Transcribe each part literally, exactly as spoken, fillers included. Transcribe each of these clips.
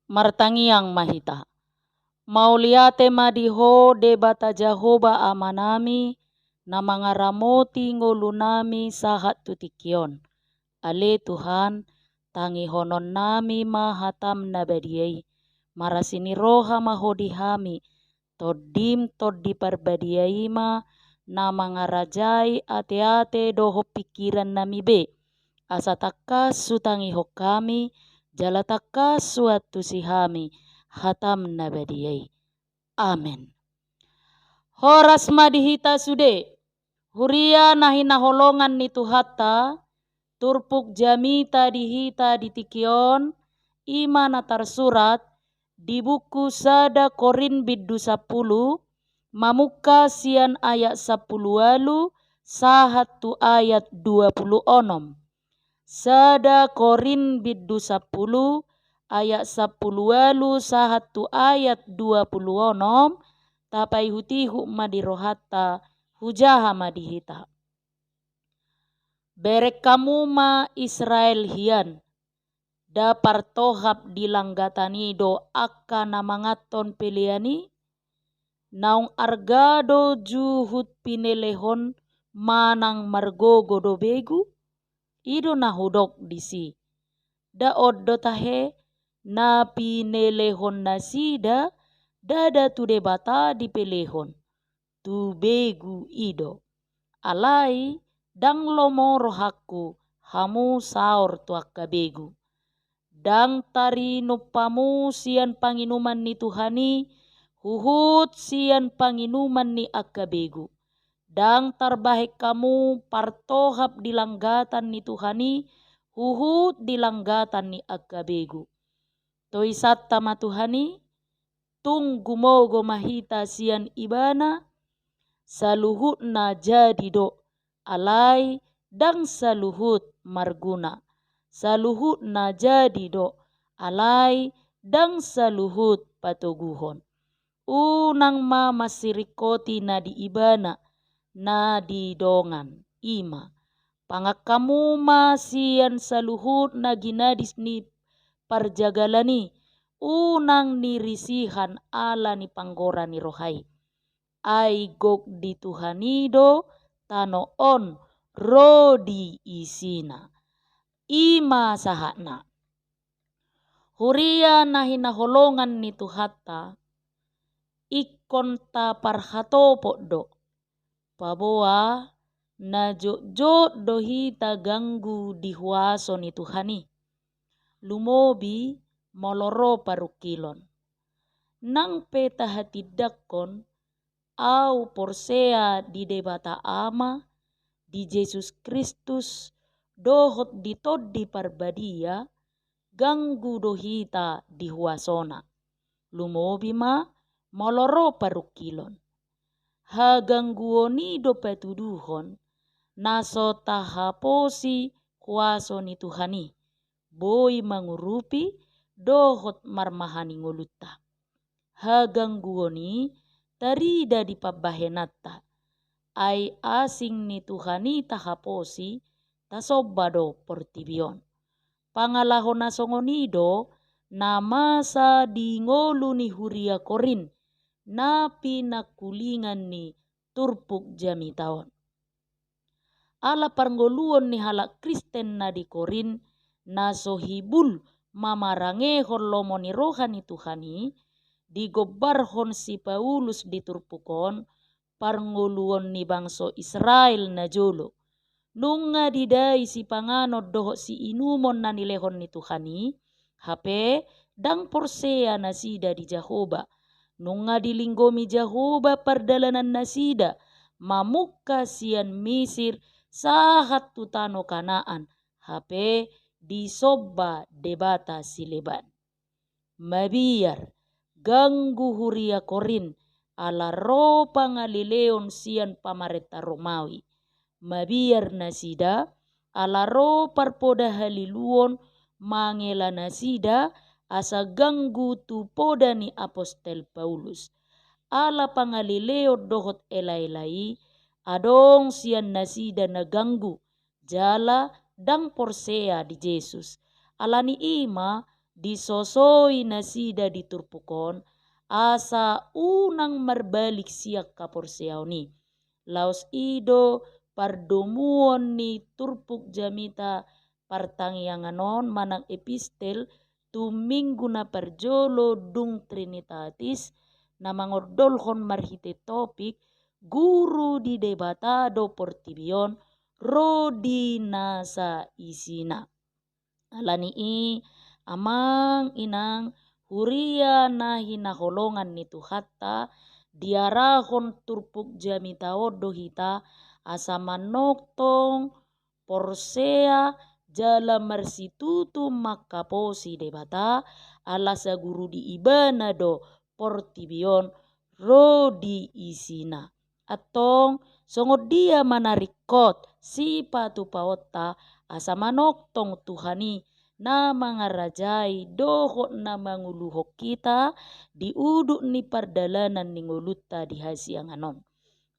Martangiang ma hita. Mauliate ma di Ho Debata Jahowa Amanami, na mangaramoti ngolunami sahat tu tingki on. Ale Tuhan, tangihononnami ma hataM na badia i. Marasi ni roha ma Ho di hami, TondiM Tondi Parbadia i ma na mangarajai ateate dohot pingkirannami be, asa tangkas hutangihon hami, jala tangkas huantusi hami hataM na badia i. Amen. Horas ma di hita sude, huria na hinaholongan ni Tuhanta, turpuk jamita di hita di tingki on, i ma na tarsurat di buku sada Korint bindu sampulu, mamungka sian ayat sampulu ualu sahat tu ayat dua pulu onom. Sada Korint bindu sampulu, ayat sampulu ualu sahat tu ayat dua pulu onom, tapaihutihut ma di rohanta, hujaha ma di hita. Bereng hamu ma Israel hian, nda partohap di langgatan i do angka na manganhon pelean i? Naung arga do juhut pinelehon manang margogo do begu? I do na hudok disi. Nda on do tahe, na pinelehon nasida ndada tu Debata dipelehon, tu begu i do. Alai ndang lomo rohangku hamu saor tu angka begu. Ndang tarinum hamu sian panginuman ni Tuhan i, huhut sian panginuman ni angka begu. Ndang tarbahen hamu partohap di langgatan ni Tuhan i, huhut di langgatan ni angka begu. Toisanta ma Tuhan i, tung gumogo ma hita sian Ibana? Saluhutna jadi do, alai ndang saluhut marguna. Saluhutna jadi do, alai ndang saluhut patoguhon. Unang ma mansiringkoti na di Ibana, na di dongan, i ma: Pangan hamu ma sian saluhut na ginadis ni parjagalan i, unang nirisihan ala ni panggora ni roha i. Ai gok di Tuhan i do tano on ro di isina. I ma sahatna. Huria na hinaholongan ni Tuhanta, ingkon taparhatopot do, paboa na jotjot do hita ganggu di huaso ni Tuhan i. Lumobi molo ro parungkilon. Nang pe tahatindangkon, au porsea di Debata Ama, di Jesus Kristus, dohot di Tondi Parbadia, ganggu do hita di huasona. Lumobi ma molo ro parungkilon. Hagangguon i do patuduhon na so tahaposi huaso ni Tuhan i, boi mangurupi dohot marmahani ngolunta. Hagangguon i tarida di pambahenanta. Ai asing ni Tuhan i tahaposi, tasomba do portibi on. Pangalaho na songon i do na masa di ngolu ni huria Korint na pinangkulingan ni turpuk jamita on. Ala parngoluon ni halak Kristen na di Korint, na so hibul mamarangehon lomo ni roha ni Tuhan i, digombarhon si Paulus di turpuk on parngoluon ni bangso Israel najolo. Nunga didai sipanganon dohot siinumon na nilehon ni Tuhan i, hape ndang porsea nasida di Jahowa. Nunga dilinggomi Jahowa pardalanan nasida mamungka sian Misir sahat tu tano Kanaan, hape disomba debata sileban. Mabiar ganggu huria Korint ala ro pangaleleon sian pamarenta Romawi. Mabiar nasida ala ro parpoda haliluon mangela nasida asa ganggu tu poda ni apostel Paulus. Ala pangaleleon dohot elaela i, adong sian nasida na ganggu, jala ndang porsea di Jesus. Ala ni i ma disosoi nasida di turpuk on, asa unang marbalik sian haporseaon i. Laos i do pardomuon ni turpuk jamita partangiangan on manang epistel tu minggu na parjolo dung Trinitatis, na mangondolhon marhite topik, Guru di Debata do portibi on, ro di nasa isina. Ala ni i, amang inang, huria na hinaholongan ni Tuhanta, diarahon turpuk jamita on do hita, asa manongtong, porsea, jala marsitutu mangkaposi Debata, ala saguru di Ibana do portibi on, ro di isina. Antong, songon dia ma na ringkot sipatupaonta, asa manongtong Tuhan i, na mangarajai dohot na manguluhon hita di udut ni pardalanan ni ngolunta di hasiangan on.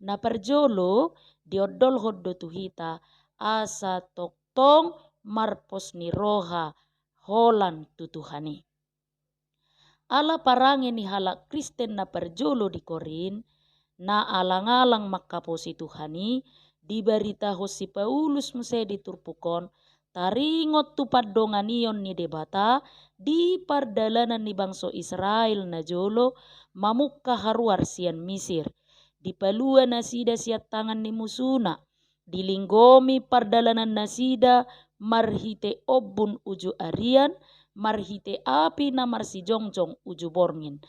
Na parjolo, diondolhon do tu hita, asa tongtong marpos ni roha holan tu Tuhan i. Ala parange ni halak Kristen na parjolo di Korint, na alang-alang mangkaposi Tuhan i, dibaritahon si Paulus muse di turpuk on, taringot tu pandonganion ni Debata di pardalanan ni bangso Israel najolo mamungka haruar sian Misir. Dipalua nasida sian tangan ni musuna, dilinggomi pardalanan nasida marhite ombun uju arian, marhite api na marsijongjong uju borngin.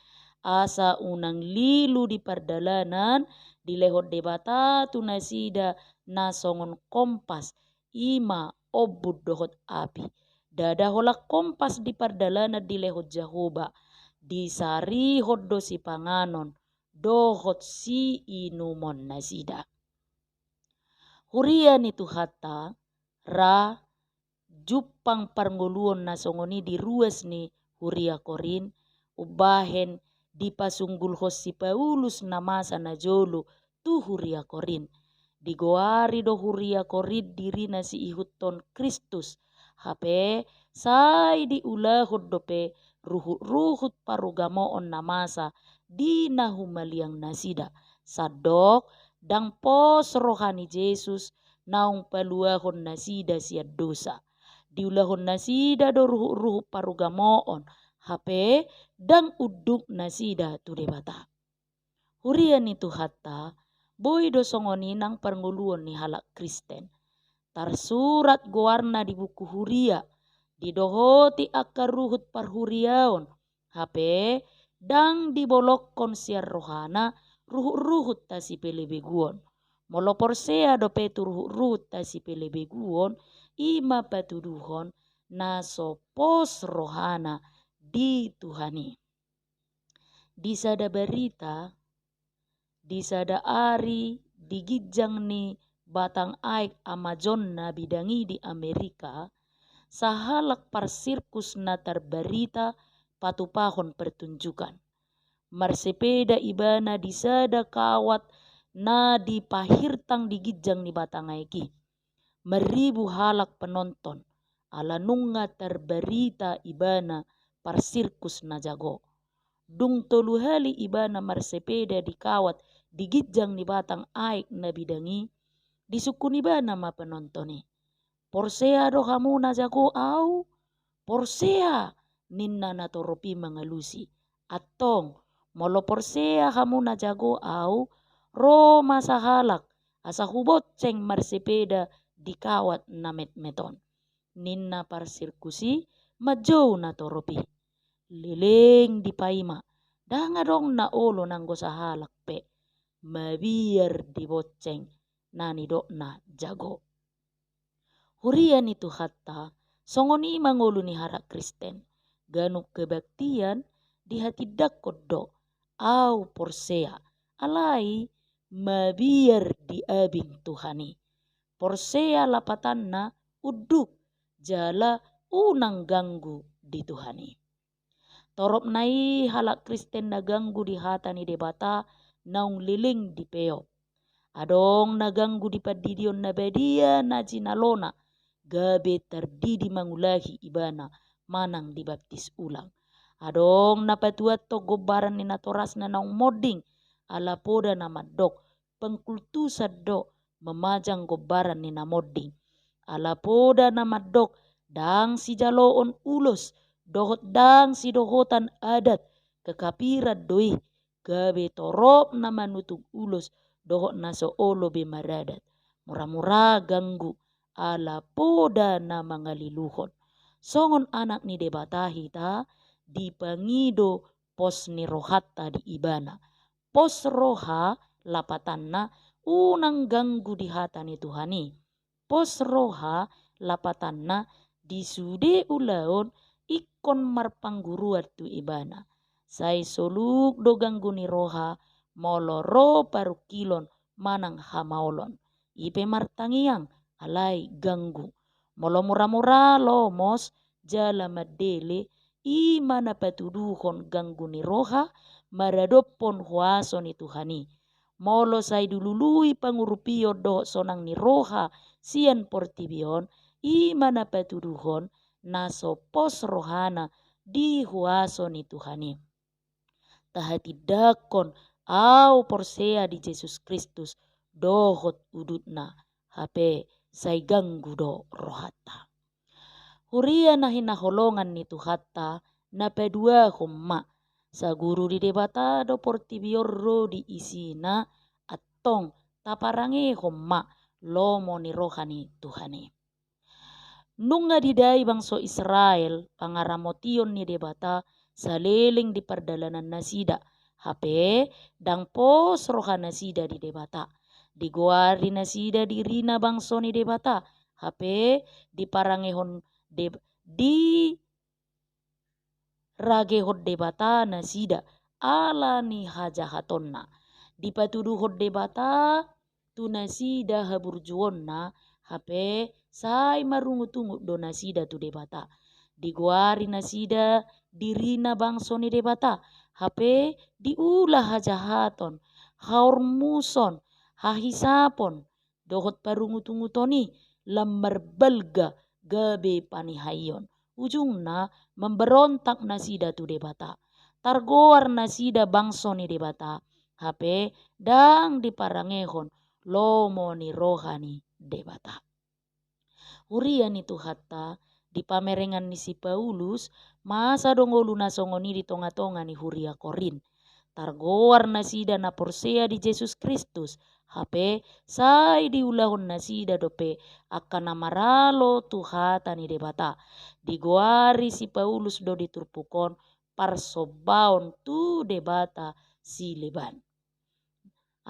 Asa unang lilu di pardalanan, dilehon Debata tu nasida na songon kompas, i ma ombun dohot api. Ndada holan kompas di pardalanan dilehon Jahowa, disarihon do sipanganon dohot siinumon nasida. Huria ni Tuhanta, ra jumpang parngoluon na songon i di ruas ni huria Korint, umbahen dipasunggulhon si Paulus na masa najolo tu huria Korint. Digoari do huria Korint dirina siihuthon Kristus, hape sai diulahon dope ruhut-ruhut parugamoon na masa di na humaliang nasida, sandok ndang pos roha ni Jesus naung paluahon nasida sian dosa. Diulahon nasida do ruhut-ruhut parugamoon, hape ndang unduk nasida tu Debata. Huria ni Tuhanta, boi do songon i nang parngoluon ni halak Kristen. Tarsurat goarna di buku Huria, didohoti angka ruhut parhuriaon, hape ndang dibolongkon sian rohana ruhut-ruhut hasipelebeguon. Molo porsea dope tu ruhut-ruhut hasipelebeguon, i ma patuduhon na so pos rohana di Tuhan i. Di sada barita, di sada ari di ginjang ni batang aek Amazon na bidang i di Amerika, sahalak parsirkus na tarbarita patupahon pertunjukan. Marsepeda ibana di sada kawat na dipahirtang di ginjang ni batang aek i. Marribu halak penonton, ala nunga tarbarita ibana parsirkus na jago. Dung tolu hali ibana marsepeda di kawat di ginjang ni batang aek na bidang i, disungkun ibana ma penonton i. Porsea do hamu na jago ahu? Porsea, ninna natorop i mangalusi. Antong, molo porsea hamu na jago ahu, ro ma sahalak, asa hubonceng marsepeda di kawat na metmet on, ninna parsirkus i manjou natorop i. Leleng dipaima, ndang adong na olo nanggo sahalak pe, mabiar dibonceng na nidokna jago. Huria ni Tuhanta, songon i ma ngolu ni halak Kristen, ganup kebaktian dihatindangkon do, ahu porsea, alai mabiar diabing Tuhan i. Porsea lapatanna unduk, jala unang ganggu di Tuhan i. Toropna i halak Kristen na ganggu di hata ni Debata naung leleng dipeop. Adong na ganggu di pandidion na badia na jinalona, gabe tardidi mangulahi ibana, manang dibaptis ulang. Adong na patuathon gombaran ni natorasna naung monding, ala poda na mandok, pengkultusan do mamajang gombaran ni na monding. Ala poda na mandok, ndang sijaloon ulos, dohot ndang sidohotan adat, kekapiran do i, gabe torop na manutung ulos, dohot na so olo be maradat. Mura-mura ganggu, ala poda na mangaliluhon. Songon anak ni Debata hita, dipangido pos ni rohanta di Ibana. Pos roha lapatanna, unang ganggu di hata ni Tuhan i. Pos roha lapatanna, di sude ulaon ingkon marpangguruan tu Ibana. Sai soluk do ganggu ni roha, molo ro parungkilon manang hamaolon. I pe martangiang, alai ganggu. Molo mura-mura lomos jala mandele, i ma na patuduhon ganggu ni roha maradophon huaso ni Tuhan i. Molo sai dilului pangurupion dohot sonang ni roha sian portibi on, i ma na patuduhon na so pos rohana di huaso ni Tuhan i. Tahatindangkon, au porsea di Jesus Kristus dohot udutna, hape sai ganggu do rohanta. Huria na hinaholongan ni Tuhanta, na paduahon ma, saguru di Debata do portibi on ro di isina, antong taparangehon ma lomo ni roha ni Tuhan i. Nunga didai bangso Israel pangaramotion ni Debata saleleng di pardalanan nasida, hape ndang pos roha nasida di Debata. Digoari nasida dirina bangso ni Debata, hape diparangehon Deb-, di ragehon Debata nasida ala ni hajahatonna. Dipatuduhon Debata tu nasida haburjuonna, hape sai marungut-ungut do nasida tu Debata. Digoari nasida dirina bangso ni Debata, hape diula hajahaton, haormuson, hahisapon, dohot parungut-unguton i lam marbalga gabe panihaion. Ujungna mambarontak nasida tu Debata. Targoar nasida bangso ni Debata, hape ndang diparangehon lomo ni roha ni Debata. Huria ni Tuhanta, di pamerengan ni si Paulus, masa do ngolu na songon i di tonga-tonga ni huria Korint. Targoar nasida na porsea di Jesus Kristus, hape sai diulahon nasida dope angka na maralo tu hata ni Debata. Digoari si Paulus do di turpuk on parsombaon tu debata sileban.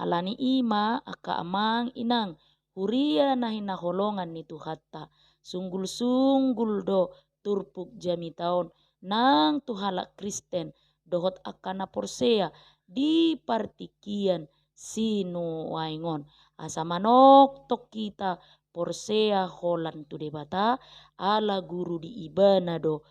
Ala ni i ma, angka amang inang, huria na hinaholongan ni Tuhanta, sunggul-sunggul do turpuk jamita on nang tu halak Kristen dohot angka na porsea di partingkian sinuaeng on, asa manongtong hita porsea holan tu Debata, ala guru di Ibana do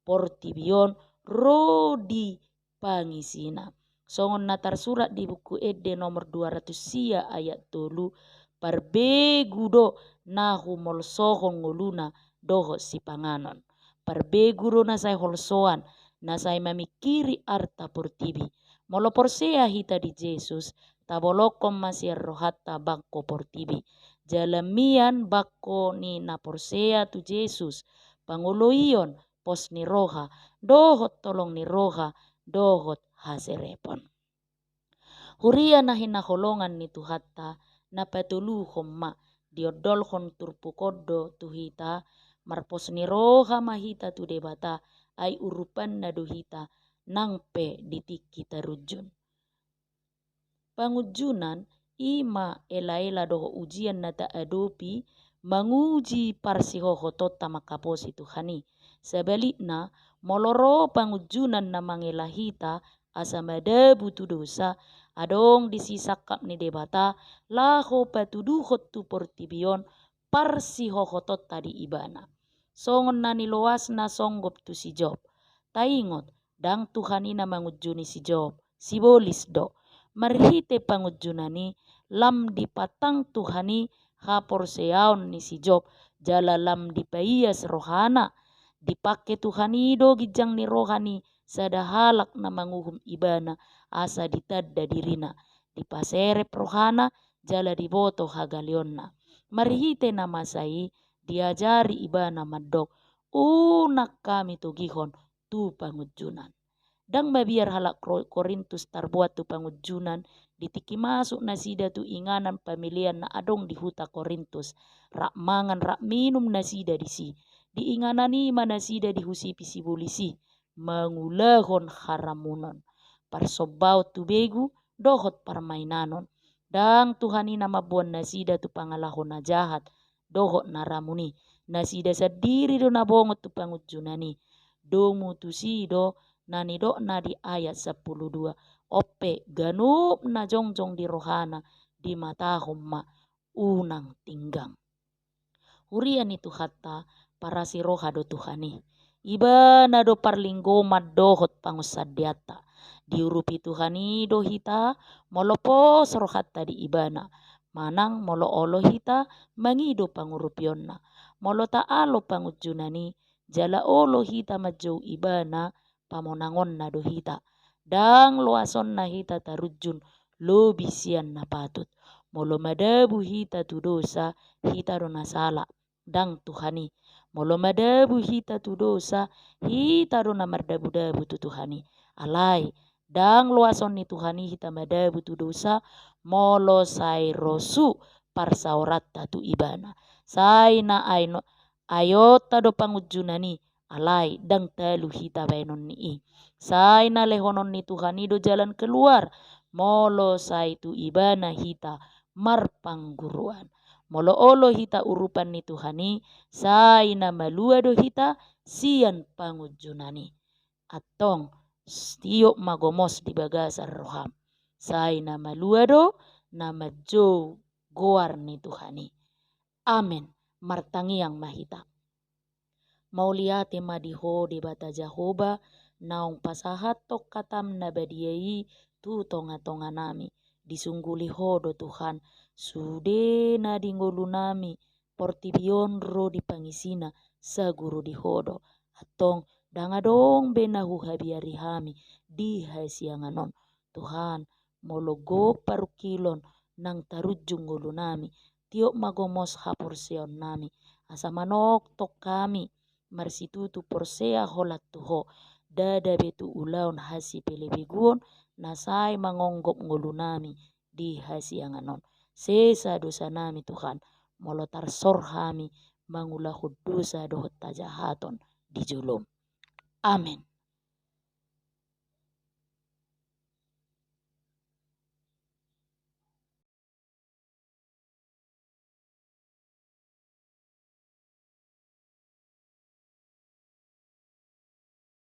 portibi on ro di pangisina. Songon na tarsurat di Buku Ende nomor dua ratus sia ayat tolu, parbegu do na humolsohon ngoluna dohot sipanganon. Parbegu do na sai holsoan, na sai mamingkiri arta portibi. Molo porsea hita di Jesus, tabolongkon ma sian rohanta bangko portibi. Jala mian bangko ni na porsea tu Jesus, pangoloion, pos ni roha, dohot tolong ni roha, dohot haserepon. Huria na hinaholongan ni Tuhanta, na patoluhon ma, diondolhon turpuk on do tu hita, marpos ni roha ma hita tu Debata, ai urupanna do hita, nang pe di tingki tarunjun. Pangunjunan, i ma ela-ela dohot ujian na taadopi, manguji parsihohotonta mangkaposi Tuhan i. Sabalikna, molo ro pangunjunan na mangela hita, asa madabu tu dosa, adong disi sangkap ni Debata, laho patuduhon tu portibi on, parsihohotonta di Ibana. Songon na niloasna songgop tu si Job. Taingot, ndang Tuhan i na mangunjuni si Job, sibolis do. Marhite pangunjunan i, lam dipatang Tuhan i haporseaon ni si Job, jala lam dipaias rohana, Dipangke Tuhan i do ginjang ni roha ni sada halak na manguhum ibana asa ditanda dirina, dipaserep rohana jala diboto hagaleonna. Marhite na masa i diajari ibana mandok, unang hami togihon tu pangunjunan. Ndang mabiar halak Kro-, Korintus tarboan tu pangunjunan, di tingki masuk nasida tu inganan pamelean na adong di huta Korintus. Rap mangan, rap minum nasida disi. Di inganan i ma nasida dihusipi sibolis i, mangulahon haramunon, parsombaon tu begu, dohot parmainanon. Ndang Tuhan i na mamboan nasida tu pangalaho na jahat, dohot na ramun i. Nasida sandiri do na bongot tu pangunjunan i. Domu tusi do na nidokna di ayat sampulu dua. On pe, ganup na jongjong di rohana, dimatahon ma, unang tinggang. Huria ni Tuhanta, parasi roha do Tuhan i. Ibana do parlinggoman dohot pangunsandeanta. Diurupi Tuhan i do hita, molo pos rohanta di Ibana. Manang molo olo hita mangido pangurupionna. Molo taalo pangunjunan i, jala olo hita manjou Ibana, pamonangonna do hita. Ndang loasonna hita tarunjun lobi sian na patut. Molo madabu hita tu dosa, hita do na sala, ndang Tuhan i. Molo madabu hita tu dosa, hita do na mardabudabu tu Tuhan i. Alai, ndang loason ni Tuhan i hita madabu tu dosa, molo sai rosu parsaoranta tu Ibana. Sai na aino-, aionta do pangunjunan i, alai ndang talu hita baenon ni i. Sai na lehonon ni Tuhan i do jalan keluar, molo sai tu Ibana hita marpangguruan. Molo olo hita urupan ni Tuhan i, sai na malua do hita sian pangunjunan i. Antong, s-, tiop ma gomos di bagasan roham. Sai na malua do na manjou goar ni Tuhan i. Amen. Martangiang ma hita. Mauliate ma di Ho Debata Jahowa, naung pasahathon hatam na badia i tu tongatonganami. Disungguli Ho do Tuhan, sude na di ngolunami, portibi on ro di pangisina, saguru di Ho do. Antong, ndang adong be na huhabiari hami di hasiangan on. Tuhan, molo gok parungkilon nang tarunjung ngolunami, tiop ma gomos haporseaonnami, asa manongtong hami marsitutu porsea holan tu Ho, ndada be tu ulaon hasipelebeguon na sai mangonggop ngolunami di hasiangan on. Sesa dosanami Tuhan, molo tarsor hami mangulahon dosa dohot hajahaton di jolom. Amen.